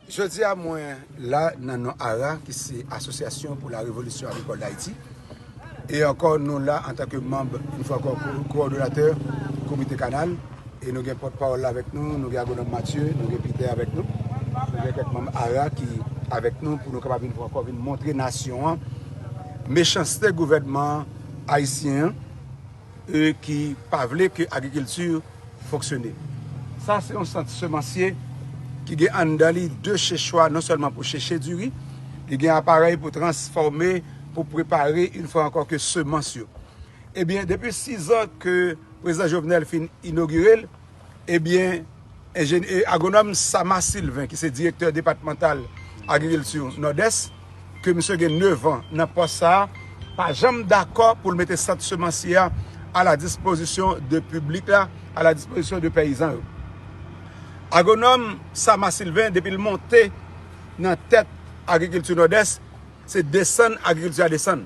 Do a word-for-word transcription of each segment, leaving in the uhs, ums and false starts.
Jodi a, mwen la nan non ara, ki se Association pour la Révolution Agricole d'Haïti. E ankò, nou la antanke manm, yon fwa ankò, ko-, kowòdonatè komite kanal. E nou gen pòtpawòl la avèk nou, nou gen agwonòm Mathieu, nou gen Peter avèk nou. Nou gen kèk manm ara ki avèk nou pou nou kapab yon fwa ankò vin montre nasyon an mechanste gouvènman ayisyen an, e ki pa vle ke agrikilti fonksyone. Sa se yon sant semansye ki gen anndan li de chechwa, non sèlman pou cheche diri, li gen aparèy pou transfòme, pou prepare, yon fwa ankò, ke semans yo. Ebyen, depi sis an ke prezidan Jovenel fin inogire l, ebyen, enjeny-, e, agwonòm Sama Sylvain, ki se direktè depatmantal agrikilti Nòdès, ke misye gen nèf an nan pòs sa a, pa janm dakò pou l mete sant semansye a à la disposition de piblik la, à la disposition de peyizan yo. Agwonòm Sama Sylvain, depi l monte nan tèt agrikilti Nòdès, se desann agrikilti a desann.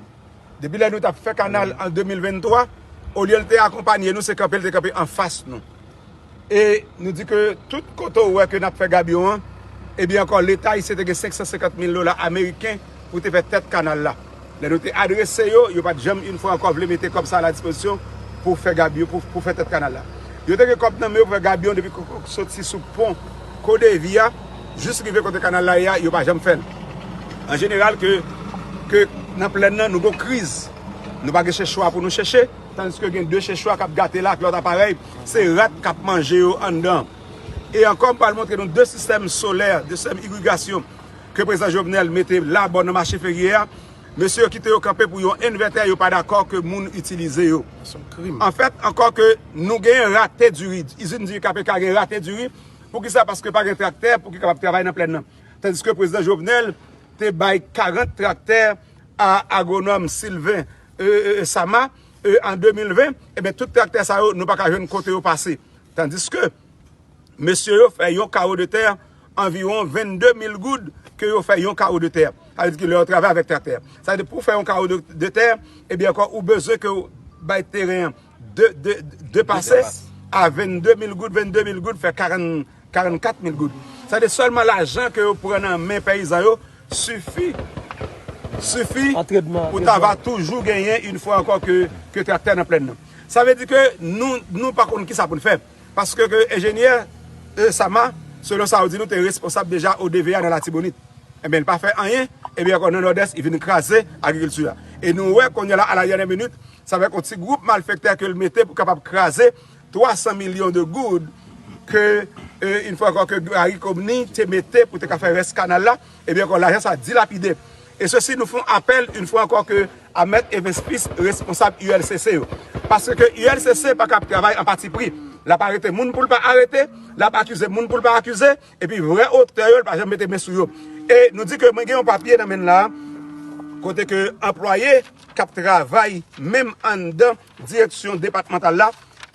Depi lè nou t ap fè kanal an de mil venntwa, olye l te akonpanye nou, se kanpe l te kanpe anfas nou. E nou di ke tout kote w wè ke n ap fè gabyon an, ebyen ankò, Leta ayisyen te gen senk san senkant mil dola ameriken pou te fè tèt kanal la. Lè nou te adrese yo, yo pa t janm yon fwa ankò vle mete kòb sa a la dispozisyon pou fè gabyon, pou, pou fè tèt kanal la. Yo te gen kòb nan men yo pou fè gabyon depi ko-, ko-, soti sou pon Kodevi a, jis rive kote kanal la ye a, yo pa janm fè l. An jeneral, ke, ke nan plèn nan, nou gon kriz. Nou pa gen chechwa pou nou cheche, tandiske gen de chechwa k ap gate la ak lòt aparèy, se rat k ap manje yo anndan. E ankò, m pral montre nou de sistèm solè, de sistèm irigasyon ke prezidan Jovenel mete la bò nan mache ferye a. Mesye yo kite yo kanpe pou yon envètè, yo pa dakò ke moun itilize yo. Se yon krim. Anfèt, ankò ke nou genyen rate diri, izin diri K P K gen rate diri. Poukisa? Paske pa gen traktè pou ki kapab travay nan plèn nan. Tandiske prezidan Jovenel te bay karant traktè a agwonòm Sylvain, e, e, e, Sama, e, an de mil ven, ebyen, tout traktè sa yo, nou pa ka jwenn kote yo pase. Tandiske mesye yo fè yon kawo de tè, anviwon vennde mil goud ke yo fè yon kawo de tè. Sa vle di ke lè yo travay avèk traktè. Sa vle di pou fè yon kawo de, de tè, ebyen ankò, ou bezwen ke w bay teren an de, de, de pase a vennde mil goud, vennde mil goud fè karant, karannkat mil goud. Sa vle di sèlman lajan ke yo pran nan men peyizan yo sifi, sifi pou ta va toujou genyen, yon fwa ankò, ke, ke traktè nan plèn nan. Sa vle di ke nou, nou pa konn kisa pou n fè. Paske ke enjenyè, e, Sama, selon sa yo di nou, te responsab deja O D V A nan Latibonit. Ebyen, li pa fè anyen, ebyen, ankò nan Nòdès, li vin kraze agrikilti a. E nou wè, kounye a la, à la dernière minute, se avèk yon ti gwoup malfektè ke l mete pou kapab kraze twa san milyon de goud ke, e, yon fwa ankò, ke Gary Comini te mete pou te ka fè rès kanal la, ebyen, ankò, lajan sa dilapide. E sesi, nou fè yon apèl, yon fwa ankò, ke a Mèt Evens Fils, responsab U L C C yo. Paske U L C C pa ka ap travay an pati pri. L ap arete moun pou l pa arete, l ap akize moun pou l pa akize, epi vrè otè yo, l pa janm mete men sou yo. E nou di ke mwen gen yon papye nan men m la, kote ke anplwaye k ap travay menm anndan direksyon depatmantal la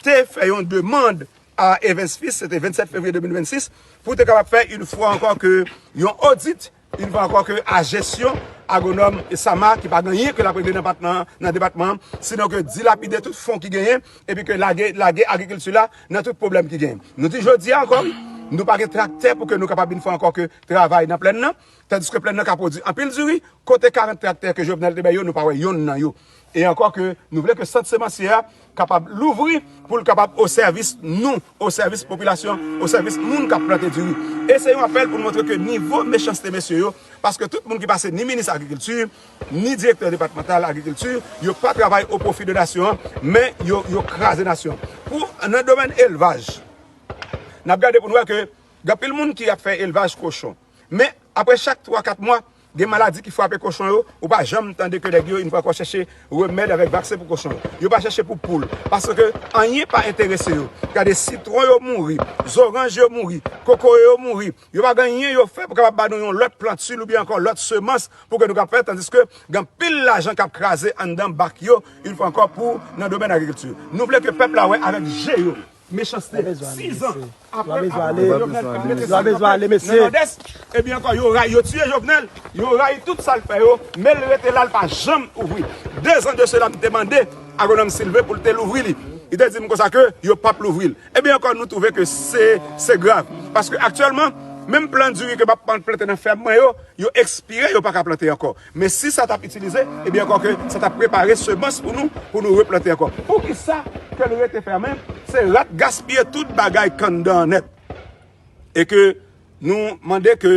te fè yon demann a Evens Fils, se te vennsèt fevriye de mil vennsis, pou te kapab fè yon fwa ankò ke yon odit, yon fwa ankò ke a jesyon agwonòm Sama ki pa gen anyen ke l ap regle nan patman, nan depatman an, sinon ke dilapide tout fon ki genyen, epi ke lage, lage agrikilti la nan tout pwoblèm ki genyen. Nou di jodi a ankò, wi, nou pa gen traktè pou ke nou kapab yon fwa ankò ke travay nan plèn nan, tandiske plèn nan ka pwodui anpil diri, kote karant traktè ke Jovenel te bay yo, nou pa wè yonn nan yo. E ankò ke nou vle ke sant semansye a kapab louvri pou l kapab o sèvis nou, o sèvis popilasyon, o sèvis moun k ap plante diri. E se yon apèl pou n montre ke nivo mechanste mesye yo, paske tout moun ki pase, ni minis agrikilti, ni direktè depatmantal agrikilti, yo pa travay o pwofi de nasyon an, men yo, yo kraze nasyon an. Pou, nan domèn elvaj, n ap gade pou n wè ke gen anpil moun ki ap fè elvaj kochon. Men, apre chak twa, kat mwa, gen maladi ki frape kochon yo, ou pa janm tande ke nèg yo, yon fwa ankò, chèche remèd avèk vaksen pou kochon yo. Yo pa chèche pou poul, paske anyen pa enterese yo. Gade, sitwon yo mouri, zoranj yo mouri, kokoye yo mouri. Yo pa gen anyen yo fè pou kapab ba nou yon lòt plantil oubyen ankò lòt semans pou ke nou kapab fè, tandiske gen anpil lajan k ap kraze anndan bak yo, yon fwa ankò, pou nan domèn agrikilti. Nou vle ke pèp la wè avèk je yo mechanste. Sizan apre, apre Jovenel fin mete sa kanpe nan Nòdès, ebyen ankò, yo rayi, yo tiye Jovenel, yo rayi tout sa l fè yo, men l rete la, l pa janm ouvri. Dezan de sela, m te mande agwonòm Sylvain pou l te louvri li. Li te di m konsa ke yo p ap louvri l. Ebyen ankò, nou twouve ke se, se grav. Paske aktyèlman, Menm plan diri ke m ap plante nan fèm mwen yo, yo ekspire, yo pa ka plante ankò. Men si sa t ap itilize, ebyen ankò ke sa t ap prepare semans pou nou, pou nou replante ankò. Poukisa ke l rete fèmen? Se rat gaspiye tout bagay k anndan an nèt. E ke nou mande ke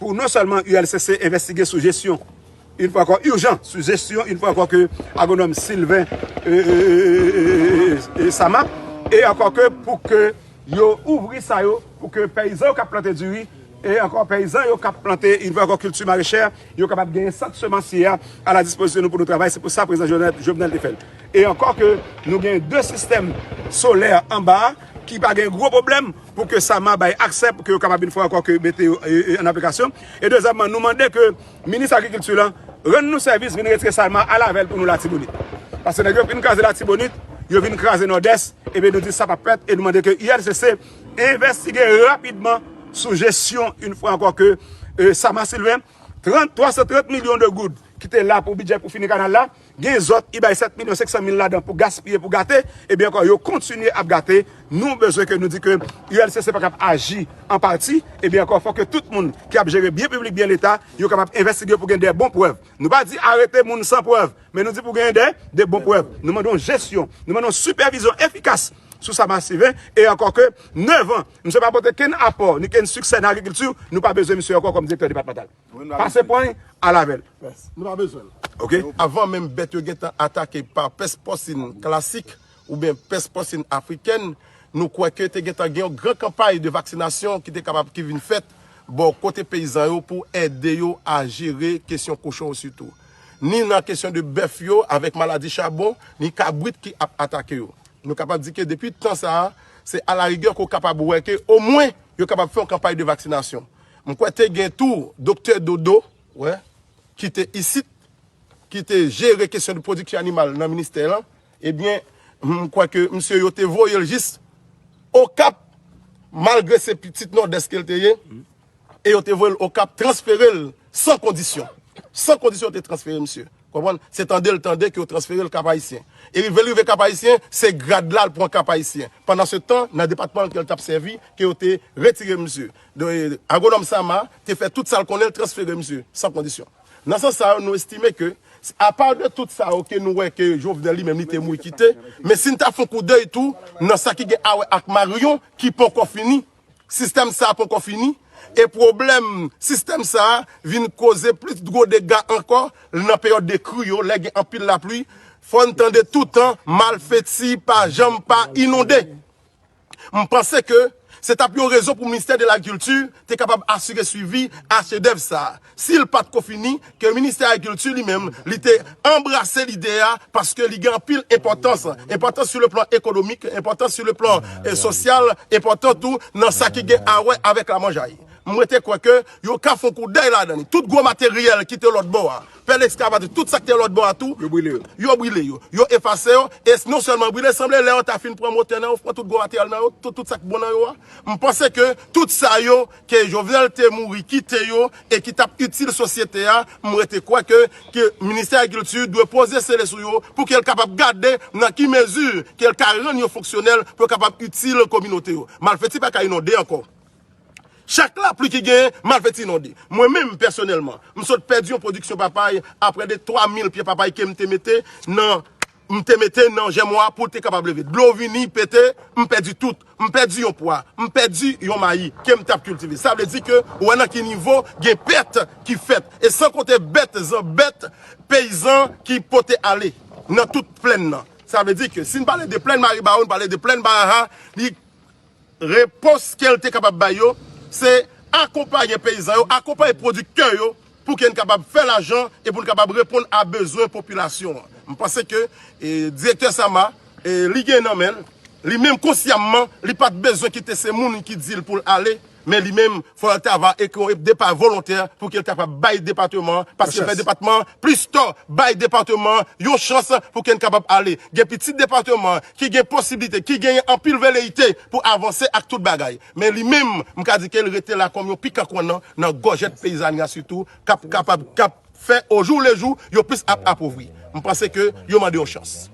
pou non sèlman U L C C envestige sou jesyon, yon fwa ankò, ijan, sou jesyon, yon fwa ankò, ke agwonòm Sylvain, e, e, e, e, e, e, Sama, e ankò ke pou ke yo ouvri sa yo, pou ke peyizan yo k ap plante diri, e ankò peyizan yo k ap plante, yon fwa ankò, kilti marechè, yo kapab genyen sant semansyè a, a la dispozisyon nou pou nou travay. Se pou sa prezidan Jovenel, Jovenel te fè l. E ankò ke nou gen de sistèm solè anba a ki pa gen gwo pwoblèm pou ke Sama bay aksè pou ke yo kapab yon fwa ankò ke mete yo, e, e, an aplikasyon. E dezyèmman, nou mande ke minis agrikilti lan rann nou sèvis, vin retire Sama al avè l pou nou Latibonit. Paske nèg yo fin kraze Latibonit, yo vin kraze Nòdès, ebyen nou di sa p ap fèt e nou mande ke U L C C envestige rapidman sou jesyon, yon fwa ankò ke, e, Sama Sylvain, trant, twa san trant milyon de goud ki te la pou bidjè pou fini kanal la, gen zòt, i bay sèt milyon senk san mil ladan pou gaspiye, pou gate, ebyen ankò, yo kontinye ap gate. Nou bezwen ke nou di ke U L C C pa kab aji an pati, ebyen ankò, fò ke tout moun ki ap jere byen piblik, byen Leta, yo kapab envestige pou gen de bon prèv. Nou pa di arete moun san prèv, men nou di pou gen de, de bon prèv. Nou mande yon jesyon, nou mande yon sipèvizyon efikas sou Sama Sylvain, e ankò ke nèf an, misye pa pote kenn apò, ni kenn siksè nan agrikilti, nou pa bezwen misye ankò kòm direktè depatmantal. Pase pwen, al avè l. Nou pa bezwen l. Ok. Avan menm bèt yo gentan atake pa pès pòsin klasik oubyen pès pòsin afrikèn, nou kwè ke te gentan gen yon gran kanpay de vaksinasyon ki te kapab, ki vin fèt bò kote peyizan yo pou ede yo a jere kesyon kochon yo sitou. Ni nan kesyon de bèf yo avèk maladi chabon, ni kabrit ki ap atake yo. Nou kapab di ke depi tan sa a, se alarigè ke w kapab wè ke omwen yo kapab fè yon kanpay de vaksinasyon. M kwè te gen tou doktè Dodo, wè, ki te isit, ki te jere kesyon de pwodiksyon animal nan ministè lan, ebyen, m kwè ke misye yo te voye l jis Okap, malgre se pitit Nòdès ke l te ye, e yo te voye l Okap, transfere l san kondisyon. San kondisyon, yo te transfere misye. Konprann? Se tande l tande ke yo transfere l Kap Ayisyen. E rive l rive Kap Ayisyen, se grad la l pran Kap Ayisyen. Pandan se tan, nan depatman ke l t ap sèvi, ke yo te retire misye. Donk, agwonòm Sama te fè tout sa l konnen, l transfere misye san kondisyon. Nan sans sa yo, nou estime ke, apa de tout sa yo ke nou wè ke Jovenel li menm li te mouri kite, men si n ta fè yon koudèy tou nan sa ki gen a wè ak Marion ki poko fini, sistèm sa a poko fini, e pwoblèm sistèm sa a vin koze plis gwo dega ankò nan peryòd de kri yo, lè gen anpil lapli, fò n tande toutan malfeti pa janm pa inonde. M panse ke se t ap yon rezon pou ministè de lagrikilti te kapab asire swivi a chedèv sa a. Si l pa t ko fini, ke ministè agrikilti li menm, li te anbrase lide a, paske li gen anpil enpòtans. Enpòtans sou le plan ekonomik, enpòtans sou le plan, eh, sosyal, enpòtan tou nan sa ki gen a wè avèk lamanjay. M rete kwè ke yo ka fè yon koudèy ladan li. Tout gwo materyèl ki te lòt bò a, pèl ekskavatè, tout sa k te lòt bò a tou, yo brile yo. Yo brile yo. Yo efase yo. E non sèlman brile, sanble lè yo ta fin pran motè nan yo, pran tout gwo materyèl nan yo, tout, tout sa k bon nan yo a. M panse ke tout sa yo ke Jovenel te mouri kite yo e ki t ap itil sosyete a, m rete kwè ke, ke ministè agrikilti dwe poze sele sou yo pou ke l kapab gade nan ki mezi ke l ka rann yo fonksyonèl pou yo kapab itil kominote yo. Malfeti pa ka inonde ankò. Chak lapli ki genyen, malfeti inonde. Mwen menm, pèsonèlman, m sot pèdi yon pwodiksyon papay aprè de twa mil pye papay ke m te mete nan, m te mete nan jèmwa pou l te kapab leve. Dlo vini, pete, m pèdi tout. M pèdi yon pwa, m pèdi yon mayi ke m t ap kiltive. Sa vle di ke ou wè nan ki nivo gen pèt ki fèt. E san konte bèt, zan bèt, peyizan ki pote ale nan tout plèn nan. Sa vle di ke si n pale de plèn Maribawou, n pale de plèn Baraha, li repons ke l te kapab bay yo, se akonpaye peyizan yo, akonpaye pwodiktè yo, pou ke n kapab fè lajan e pou n kapab reponn a bezwen popilasyon an. M panse ke, e, direktè Sama, e, li gen nan men l, li menm konsyamman, li pa t bezwen kite se moun ki di l pou l ale, men li menm, fò l ta va ekri yon depa volontè pou ke l kapab bay depatman an, paske fè depatman an plis tò, bay depatman an yon chans pou ke n kapab ale. Gen pitit depatman an ki gen posiblite, ki genyen anpil veleyite pou avanse ak tout bagay. Men li menm, m ka di ke l rete la kòm yon pikan kwannan nan gòjèt peyizani a sitou, k ap kapab, k ap fè o jou le jou, yo plis ap apovri. M panse ke yo mande yon chans.